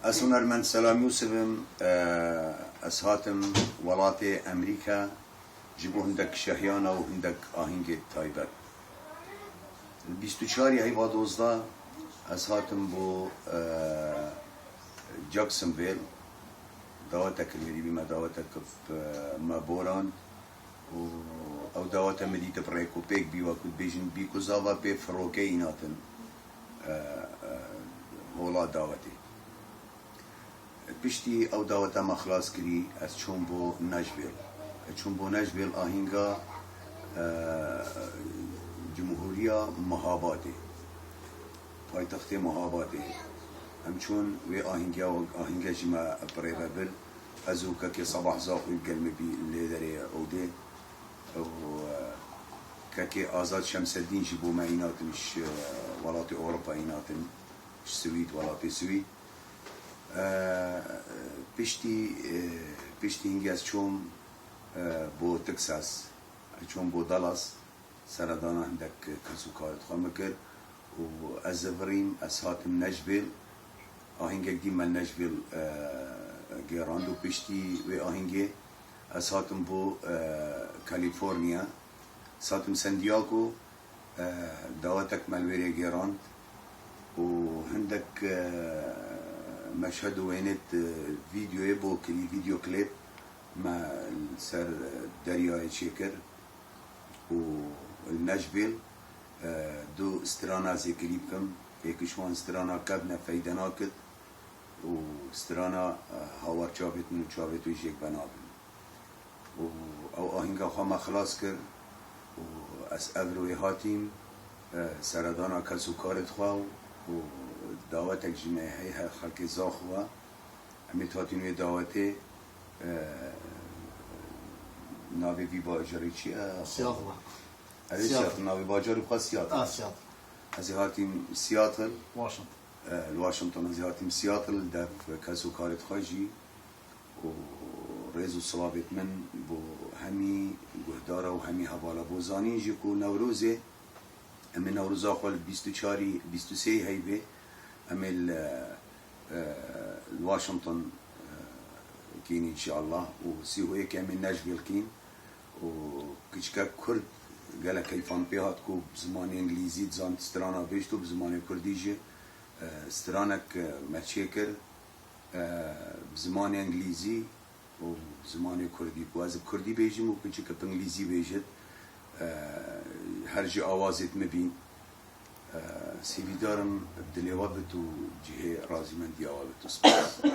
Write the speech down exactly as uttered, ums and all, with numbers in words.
Ez hunermend Selam Yûsif im. Ez hatim welatê Emerîka ji bo hindek şehiyana û hindek ahîngê taybet. Li bîst û çarê heyva dozdeh ez hatim bo, e, Jacksonville. Dawetek li wêrî bî me, dawetek, e, me borand. û ew dawete min dît bi rêk û pêk bî, wekû dibêjin, bî ku zava pê firokeyî natin, e, e, hola dawetê. Piştî ew dawete me xilas kirî, ez çûm bo Nashville. Ez çûm bo Nashville, ahînga, e, Cumhuriya Mahabatê, paytextê Mahabatê. Em çûn wê ahîngiya, ahînge ji me bi rê ve bir. Ez û kekê Sabah Zaxwî gel me bî lê derê ewdê. Ew, e, kekê Azad Şemseddîn jî bo me înatin, ji, e, welatê Ewropa înatin, ji Swîd, welatê Swîd. E, piştî, e, piştî hingê ez çûm, e, bo Texas, ez çûm bo Dallas. Seredana hindek kes û karê xwe min kir û ez zivirîm, ez hatim Nashville. Ahîngek dî me Nashville, e, gêrand û piştî wê ahîngê ez hatim bo, e, California. Ez hatim San Diego, e, dawetek me li wêrê gêrand û hindek, e, meşhed û wênêt, e, vîdeoyê bo kirî, vîdeo klîp me li ser, e, deryayê çêkir. û li Nashville, e, du strana zêkirî bikim. Êk ji wan strana kevne feyde nakit û strana, e, hawar çavêt min û çavêt wê jêk venabin. Û ew ahînga xwe me xilas kir û ez evro wê hatîm, e, seredana kes û karê xwe û dawetek ji me heye, xelkê Zaxo. Em ê hatîn wê dawetê, e, navê vî bajarê çi ye? Seattle. Ew ê Seattle. Seattle, navê bajarê xwe Seattle. Ah, Seattle. Ez ê hatîm Seattle. Washington. E, li Washington ez ê hatîm Seattle, li dev kes û karê xwe jî. Û rêz û silavêt min bo hemî guhdara û hemî hevala, bo zanîn jî ku Newrozê, em ê Newroza xwe li bîst û çarî, bîst û sêyî heyvê, em ê li, e, li Washington, e, kîn înşallah û sî û yekê em ê Nashville kîn û kiçikek Kurd gelek keyfan pê hat ku bi zimanê Îngilîzî dizan strana bêjt û bi zimanê Kurdî jî, e, stranek, e, me çêkir, e, bi zimanê Îngilîzî û bi zimanê Kurdî, ku ez bi Kurdî bêjim û kiçik bi Îngilîzî bêjit, e, her ji awazêt min bîn. E, sêvîdarim bi dilê we bit û cihê razîmendiya we bit û spas.